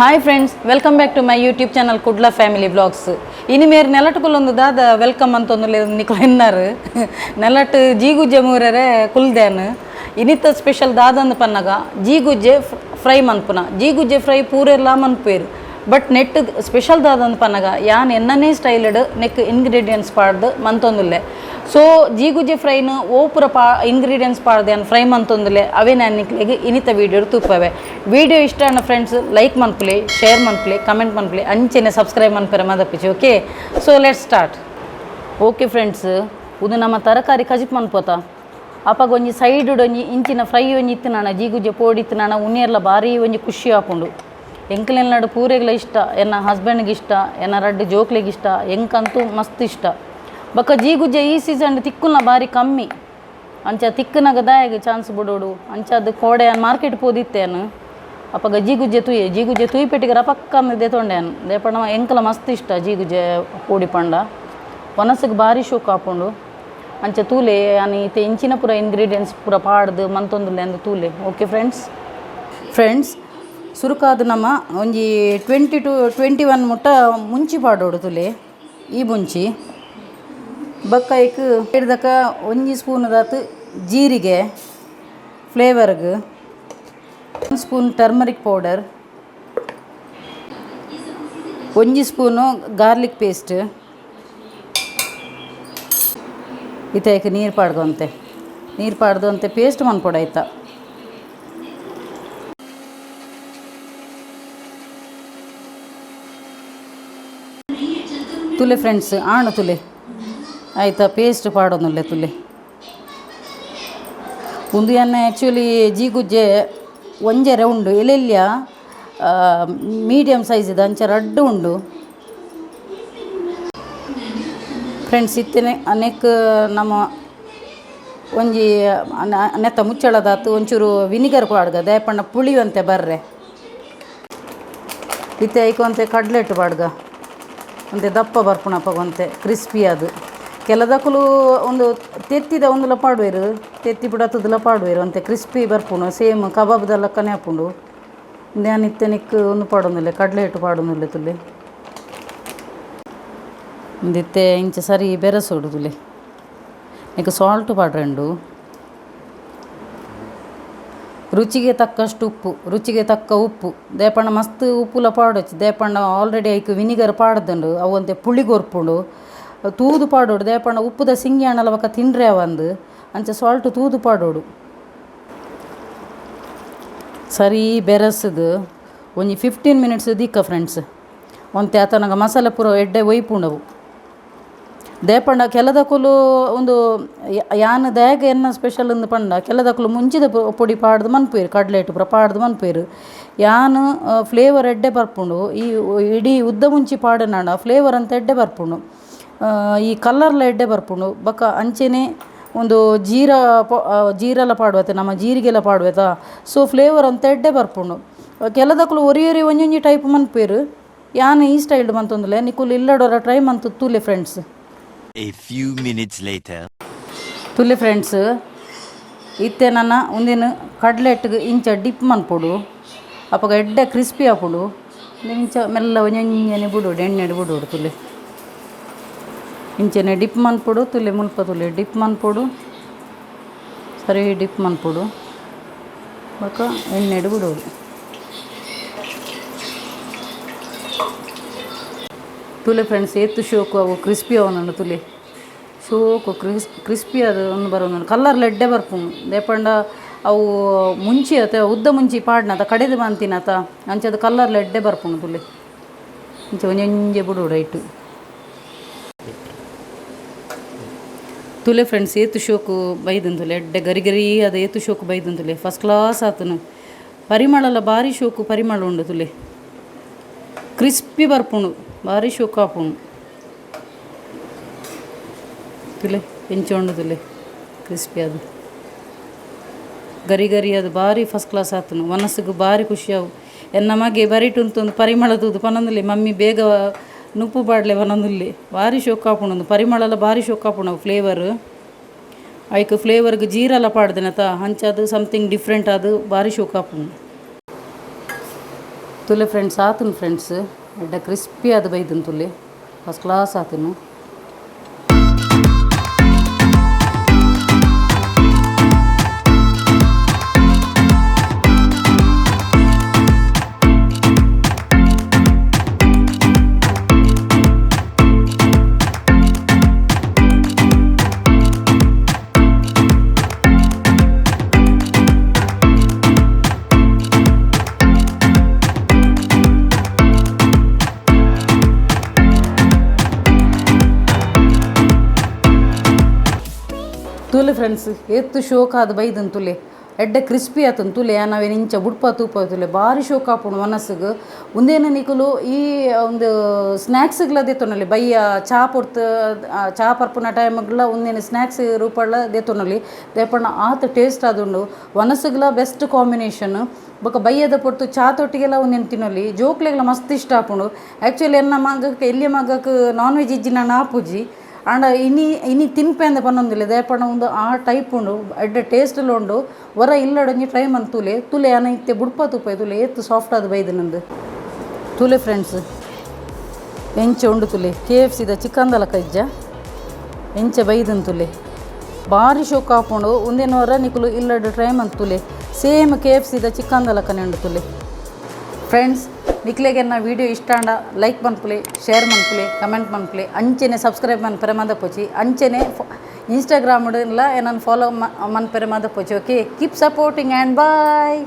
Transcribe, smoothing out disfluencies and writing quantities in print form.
Hi friends, welcome back to my YouTube channel Kudla family vlogs. ಇನಿ ಮೇರ್ ನೆಲಟುಕುಲೊಂದು ದಾದ welcome ಅಂತೊಂದು ನಿಕುಲು ಎನ್ನಾರು ನೆಲಟ್ ಜೀಗುಜ್ಜೆ ಮೂರರೆ ಕುಲ್ದೇನು ಇನಿತ ಸ್ಪೆಷಲ್ ದಾದಂದು ಪನ್ನಗ ಜೀಗುಜ್ಜೆ ಫ್ರೈ ಮನ್ಪುನ. ಜೀಗುಜ್ಜೆ ಫ್ರೈ ಪೂರೆಲ್ಲ ಮನ್ಪೇರು, but net special ದಾದಂದು ಪನ್ನಗ ಯಾನ್ ಎನ್ನನೇ ಸ್ಟೈಲ್ಡ್ ನೆಕ್ ಇಂಗ್ರೀಡಿಯೆಂಟ್ಸ್ ಪಾಡ್ದು ಮಂತೊಂದುಲ್ಲೆ. ಸೊ ಜೀಗುಜ್ಜೆ ಫ್ರೈನು ಓ ಪೂರ ಪಾ ಇಂಗ್ರೀಡಿಯೆಂಟ್ಸ್ ಪಾಡ್ದು ಯಾನ್ ಫ್ರೈ ಮಂತೊಂದುಲ್ಲೆ, ಅವೇ ನಾನು ನಿಕ್ಲೆಗ್ ಇನಿತ ವೀಡಿಯೋ ತೂಪವೆ. ವೀಡಿಯೋ ಇಷ್ಟ ಅಣ್ಣ ಫ್ರೆಂಡ್ಸ್, ಲೈಕ್ ಮನ್ಪುಲೆ, ಶೇರ್ ಮನ್ಪುಲೆ, ಕಮೆಂಟ್ ಮನ್ಪುಲೆ, ಅಂಚೆನೆ subscribe ಮನ್ಪೆರೆ ಮದಪಿಚಿ. Okay, so let's start. Okay friends, ಉಂದು ನಮ್ಮ ತರಕಾರಿ ಕಜಿಪ್ ಮನ್ಪೋತ. ಅಪಗ ಒಂಜಿ ಸೈಡ್ ಒಂಜಿ ಇಂಚಿನ ಫ್ರೈ ಒಂಜಿ ಇತ್ತು ನಾನ, ಜೀಗುಜ್ಜೆ ಪೋಡಿ ಇತ್ತು ನಾನ, ಉನ್ನೆರ್ಲ ಭಾರಿ ಒಂಜಿ ಖುಷಿ ಆಪುಂಡು. ಎಂಕ್ಲೆಲ್ನಾಡು ಪೂರೆಗ್ಲ ಇಷ್ಟ, ಎನ್ನ ಹಸ್ಬೆಂಡ್ಗೆ ಇಷ್ಟ, ಎನ್ನ ರಡ್ಡ್ ಜೋಕ್ಲೆಗ್ ಇಷ್ಟ, ಎಂಕಂತೂ ಮಸ್ತ್ ಇಷ್ಟ. ಬೊಕ್ಕ ಜೀಗುಜ್ಜೆ ಈ ಸೀಸನ್ ತಿಕ್ಕುನ ಬಾರಿ ಕಮ್ಮಿ. ಅಂಚ ತಿಕ್ಕುನಗ ದಾಯೆಗ್ ಚಾನ್ಸ್ ಬುಡೋಡು. ಅಂಚ ಅದು ಕೋಡೆ ಮಾರ್ಕೆಟ್ ಪೋದಿತ್ತೇನು, ಅಪಗ ಜೀಗುಜ್ಜೆ ತೂಯೆ. ಜೀಗುಜ್ಜೆ ತೂಯಿ ಪೆಟ್ಟಿಗೆ ರಪಕ್ಕ ದೆತೊಂಡೇನು. ದೇಪಂಡ ಎಂಕಲ ಮಸ್ತ್ ಇಷ್ಟ ಜೀಗುಜ್ಜೆ ಪೋಡಿ ಪಂಡ, ವನಸ್ಸಿಗೆ ಭಾರಿ ಶೋಕ್ ಆಪುಂಡು. ಅಂಚ ತೂಲೆ, ಯಾನ್ ಇತ್ತೆ ಇಂಚಿನ ಪೂರ ಇಂಗ್ರೀಡಿಯೆಂಟ್ಸ್ ಪೂರ ಪಾಡ್ದು ಮಂತೊಂದುಲ್ಲೆ ಅಂದ್ ತೂಲೆ. Okay friends. Friends, ಸುರುಕಾದ ನಮ್ಮ ಒಂಜಿ 20 ಟು 21 ಮುಟ್ಟ ಮುಂಚಿ ಪಾಡೋಡು ತುಲೆ. ಈ ಮುಂಚಿ ಬೊಕ್ಕ ಐಕ್ ಹಿಡ್ದಕ ಒಂಜಿ ಸ್ಪೂನ್ ದಾತ್ ಜೀರಿಗೆ ಫ್ಲೇವರ್ಗ್, ಒಂದು spoon turmeric powder, ಒಂಜಿ spoon garlic paste. ಇತ್ತೆ ಐಕ್ ನೀರು ಪಾಡ್ದು, ನೀರು ಪಾಡ್ದು ಅಂತೆ ಪೇಸ್ಟ್ ಮನ್ಪೊಡು ಆಯ್ತಾ. ತುಲೆ ಫ್ರೆಂಡ್ಸ್, ಆಣು ತುಲೆ ಆಯ್ತಾ, ಪೇಸ್ಟ್ ಪಾಡೊಂದುಲ್ಲೆ ತುಲೆ. ಉಂದು ಎನ್ನ ಆ್ಯಕ್ಚುಲಿ ಜೀಗುಜ್ಜೆ ಒಂಜೆರೆ ಉಂಡು, ಎಲ್ಲೆಲ್ಯ ಮೀಡಿಯಮ್ ಸೈಜ್ ಅಂಚ ರಡ್ಡು ಉಂಡು ಫ್ರೆಂಡ್ಸ್. ಇತ್ತನೆ ನೆಕ್ ನಮ್ಮ ಒಂಜಿ ನೆತ್ತ ಮುಚ್ಚಳದಾತು ಒಂಚೂರು ವಿನಿಗರ್ ಪಾಡ್ಗ, ದಾಯೆಪಂಡ ಪುಳಿವಂತೆ ಬರ್ರೆ. ಇತ್ತೆ ಐಕೊಂತೆ ಕಡ್ಲೆಟ್ಟು ಪಾಡ್ಗ, ಒಂತೆ ದಪ್ಪ ಬರ್ಪುಣಪ್ಪ, ಒಂತೆ ಕ್ರಿಸ್ಪಿ ಅದು. ಕೆಲದಕುಲು ಒಂದು ತೆತ್ತಿದ ಒಂದುಲ ಪಾಡುವೆರು, ತೆತ್ತಿ ಪುಡತದಲ ಪಾಡುವೆರು, ಒಂತೆ ಕ್ರಿಸ್ಪಿ ಬರ್ಪುಂಡು, ಸೇಮ್ ಕಬಾಬ್ದ ಲೆಕ್ಕನೆ ಆಪುಂಡು. ನಾನು ಇತ್ತೆ ನಿಕ್ ಒಂದು ಪಾಡೊಂದುಲ್ಲೆ, ಕಡಲೆ ಹಿಟ್ಟು ಪಾಡೊಂದುಲ್ಲೆ ತುಲೆ. ಇಂದಿತ್ತೆ ಇಂಚ ಸರಿ ಬೆರಸೋಡು ತುಲೆ. ನಿಕ್ ಸಾಲ್ಟ್ ಪಾಡ್ರೆಂಡು, ರುಚಿಗೆ ತಕ್ಕಷ್ಟು ಉಪ್ಪು, ರುಚಿಗೆ ತಕ್ಕ ಉಪ್ಪು. ದೇಪಣ್ಣ ಮಸ್ತ್ ಉಪ್ಪುಲ ಪಾಡೊಚ್ಚಿ, ದೇಪಣ್ಣ ಆಲ್ರೆಡಿ ಐಕ್ ವಿನಿಗರ್ ಪಾಡ್ದುಂಡು, ಅವು ಒಂತೆ ಪುಳಿ ಕೊರ್ಪುಂಡು. ತೂದು ಪಾಡೋಡು, ದೇಪಣ್ಣ ಉಪ್ಪುದ ಸಿಂಗಿ ಆಂಡಲ ಬೊಕ ತಿಂಡ್ರೆ ಅವಂದು. ಅಂಚ ಸಾಲ್ಟ್ ತೂದು ಪಾಡೋಡು. ಸರಿ ಬೆರಸುದು ಒಂಜಿ 15 ಮಿನಿಟ್ಸ್ ದೀಕ ಫ್ರೆಂಡ್ಸ್. ಒಂತೆ ಆತನಗ ಮಸಾಲೆ ಪೂರ ಎಡ್ಡೆ ಒಯ್ಪುಂಡವು. ದೇಪಂಡ ಕೆಲದಕುಲು ಒಂದು ಯಾನ್ ದಾಯೆಗ್ ಎನ್ನ ಸ್ಪೆಷಲ್ ಅಂದ್ ಪಂಡ, ಕೆಲದಕುಲು ಮುಂಚಿದ ಪೊಡಿ ಪಾಡ್ದು ಮನ್ಪುವೆರ್, ಕಡಲೆ ಹಿಟ್ಟು ಪೂರ ಪಾಡ್ದು ಮನ್ಪುವೆರ್. ಯಾನ್ ಫ್ಲೇವರ್ ಎಡ್ಡೆ ಬರ್ಪುಂಡು, ಈ ಇಡೀ ಉದ್ದ ಮುಂಚಿ ಪಾಡುನಾಂಡ ಫ್ಲೇವರ್ ಅಂತ ಎಡ್ಡೆ ಬರ್ಪುಂಡು, ಈ ಕಲರ್ಲ ಎಡ್ಡೆ ಬರ್ಪುಂಡು. ಬೊಕ ಅಂಚೆನೆ ಒಂದು ಜೀರಾ ಜೀರಲ ಪಾಡುವತೆ, ನಮ್ಮ ಜೀರಿಗೆಲ ಪಾಡುವೆತ, ಸೊ ಫ್ಲೇವರ್ ಅಂತ ಎಡ್ಡೆ ಬರ್ಪುಂಡು. ಕೆಲದಕುಲು ಒರಿ ಒರಿ ಒಂಜೊಂಜಿ ಟೈಪ್ ಮನ್ಪುವೆರ್. ಯಾನ್ ಈ ಸ್ಟೈಲ್ಡ್ ಮಂತೊಂದುಲ್ಲೆ. ನಿಕುಲು ಇಲ್ಲಡೋರ ಟ್ರೈ ಮಂತ್ ತೂಲೆ friends. A few minutes later. ತುಲೆ ಫ್ರೆಂಡ್ಸ್, ಇತ್ತೆ ನನ ಉಂದೆನ್ ಕಡ್ಲೆಟ್ಗ್ ಇಂಚ ಡಿಪ್ ಮನ್ಪೊಡು. ಅಪಗ ಎಡ್ಡೆ ಕ್ರಿಸ್ಪಿ ಆಪುಂಡು. ಇಂಚ ಮೆಲ್ಲ ಒಂಜೊಂಜನೆ ಬುಡೋಡು, ಎಣ್ಣೆಡ್ ಬುಡೋಡು ತುಲೆ. ಇಂಚನೆ ಡಿಪ್ ಮನ್ಪೊಡು ತುಲೆ, ಮುಲ್ಪ ತುಲೆ ಡಿಪ್ ಮನ್ಪೊಡು, ಸರಿ ಡಿಪ್ ಮನ್ಪೊಡು. ಬೊಕ ಎಣ್ಣೆಡ್ ಬುಡೋಡು. ತುಲೆ ಫ್ರೆಂಡ್ಸ್, ಏತ್ ಶೋಕು ಅವು ಕ್ರಿಸ್ಪಿ ಅವನನ್ನು ತುಲೆ. ಶೋಕು ಕ್ರಿಸ್ಪಿ ಅದು ಒಂದು ಬರೋನು, ಕಲರ್ ಎಡ್ಡೆ ಬರ್ಪುಂಡು. ದೇಪಂಡ ಅವು ಮುಂಚಿ ಅತ, ಉದ್ದ ಮುಂಚಿ ಪಾಡ್ನತ, ಕಡೆದು ಮಂತಿನತ, ಅಂಚದ ಕಲರ್ ಎಡ್ಡೆ ಬರ್ಪುಂಡು ತುಲೆ. ಇಂಚ ಒಂಜೊಂಜೆ ಬುಡೋಡು ಐಟ್. ತುಲೆ ಫ್ರೆಂಡ್ಸ್, ಏತು ಶೋಕು ಬೈದಂತುಲೆ, ಎಡ್ಡೆ ಗರಿ ಗರಿ ಅದು ಏತು ಶೋಕು ಬೈದಂತುಲೆ. ಫಸ್ಟ್ ಕ್ಲಾಸ್ ಆತನು. ಪರಿಮಳಲ ಭಾರಿ ಶೋಕು ಪರಿಮಳ ಉಂಡು ತುಲೆ. ಕ್ರಿಸ್ಪಿ ಬರ್ಪುಂಡು, ಭಾರಿ ಶೋಕು ಆಪುಂಡು ತುಲೆ. ಎಂಚ ಉಂಡು ತುಲೆ, ಕ್ರಿಸ್ಪಿ ಅದು, ಗರಿ ಗರಿ ಅದು, ಭಾರಿ ಫಸ್ಟ್ ಕ್ಲಾಸ್ ಆತನು. ಮನಸ್ಸಿಗೆ ಭಾರಿ ಖುಷಿ ಅವು. ಎನ್ನ ಮಗೆ ಬರಿಟುಂತೊಂದು ಪರಿಮಳ ತೂದು ಪನೊಂದುಲ್ಲೆ, ಮಮ್ಮಿ ಬೇಗ ನುಪ್ಪು ಪಾಡ್ಲೆ ಪನೊಂದುಲ್ಲೆ. ಭಾರಿ ಶೋಕು ಆಪುಂಡು, ಪರಿಮಳಲ ಭಾರಿ ಶೋಕು ಆಪುಂಡು. ಫ್ಲೇವರ್ ಐಕ್ ಫ್ಲೇವರ್ಗೆ ಜೀರಲ ಪಾಡ್ದಿನತ, ಅಂಚ ಅದು ಸಮಥಿಂಗ್ ಡಿಫ್ರೆಂಟ್, ಅದು ಭಾರಿ ಶೋಕು ಆಪುಂಡು. ತುಲೆ ಫ್ರೆಂಡ್ಸ್ ಆತನು ಫ್ರೆಂಡ್ಸ್, ಎಡ್ಡ ಕ್ರಿಸ್ಪಿ ಆದ ಬೈದನ್ ತುಲೆ, ಫಸ್ಟ್ ಕ್ಲಾಸ್ ಆತನು. ತುಲೆ ಫ್ರೆಂಡ್ಸ್ ಏತ್ತು ಶೋಕ ಆದ ಬೈದನ್ ತುಲೆ, ಎಡ್ಡೆ ಕ್ರಿಸ್ಪಿ ಆತನ್ ತುಲೆ. ನಾವೇನು ಇಂಚ ಬುಡ್ಪ ತೂಪ ತುಲೆ, ಬಾರಿ ಶೋಕ ಆಪುಂಡು ಮನಸ್ಸಿಗೆ. ಉಂದೇನ ನಿಕುಲು ಈ ಒಂದು ಸ್ನ್ಯಾಕ್ಸ್ಗ್ಲ ದೇತೊನಲ್ಲಿ ಬಯ್ಯ ಚಾ ಪೊರ್ತು, ಚಾ ಪರ್ಪುನ ಟೈಮ್ಗ್ಲ ಒಂದೇನು ಸ್ನ್ಯಾಕ್ಸ್ ರೂಪಳ್ಳ ದೇತೊನಲ್ಲಿ ದೇಪಣ್ಣ ಆತ ಟೇಸ್ಟ್ ಆದುಂಡು. ವನಸ್ಸುಗ್ಲ ಬೆಸ್ಟ್ ಕಾಂಬಿನೇಷನ್. ಬೊಕ ಬಯ್ಯದ ಪೊರ್ತು ಚಾ ತೊಟ್ಟಿಗೆಲ್ಲ ಒಂದೇನು ತಿನ್ನೊಲಿ, ಜೋಕ್ಲೆಗ್ಲ ಮಸ್ತ್ ಇಷ್ಟ ಆಪುಂಡು. ಆ್ಯಕ್ಚುಲಿ ಎನ್ನ ಮಗಕ್ಕೆ, ಎಲ್ಲಿಯ ಮಗಕ್ಕೆ ನಾನ್ ವೆಜ್ ಇಜ್ಜಿ ನಾನು ಆಪುಜಿ. ಆಂಡ ಇನಿ ಇನಿ ತಿನ್ಪೆ ಅಂದ ಪನ್ನೊಂದಿಲ್ಲ. ದೇಪಣ್ಣ ಒಂದು ಆ ಟೈಪ್ ಉಂಡು, ಎಡ್ಡೆ ಟೇಸ್ಟ್ಲ ಉಂಡು. ಹೊರ ಇಲ್ಲಡೊಂಜಿ ಟ್ರೈ ಮನ್ ತೂಲೆ. ತುಲೆ ಅನ ಇತ್ತೆ ಬುಡ್ಪ ತೂಪ ತುಲೆ, ಏತ್ ಸಾಫ್ಟ್ ಆದ ಬೈದು ನಂದು. ತುಲೆ ಫ್ರೆಂಡ್ಸ್ ಎಂಚ ಉಂಡು ತುಲೆ, ಕೆಎಫ್ಸಿದ ಚಿಕನ್ದಲ ಕಜ್ಜ ಎಂಚ ಬೈದನ್ ತುಲೆ, ಬಾರಿ ಶೋಕ್ ಆಪುಂಡು. ಒಂದೇನು ಹೊರ ನಿಕುಲು ಇಲ್ಲಡ್ ಟ್ರೈ ಮನ್ ತುಲೆ, ಸೇಮ್ ಕೆಎಫ್ಸಿದ ಚಿಕನ್ದಲಕನೆ ಉಂಡು ತುಲೆ. ಫ್ರೆಂಡ್ಸ್, ನಿಕ್ಲೆಗೆ ಎನ್ನ ವೀಡಿಯೋ ಇಷ್ಟ ಆಂಡ ಲೈಕ್ ಮನ್ಪುಲೆ, ಶೇರ್ ಮನ್ಪುಲೆ, ಕಮೆಂಟ್ ಮನ್ಪುಲೆ, ಅಂಚೆನೆ ಸಬ್ಸ್ಕ್ರೈಬ್ ಮನ್ಪೆರೆ ಮದಪೊಚಿ. ಅಂಚೆನೆ ಇನ್ಸ್ಟಾಗ್ರಾಮ್ ಎಲ್ಲ ಏನನ್ನು follow ಮನ್ಪೆರೆ ಮದಪೊಚಿ. Okay, keep supporting and bye.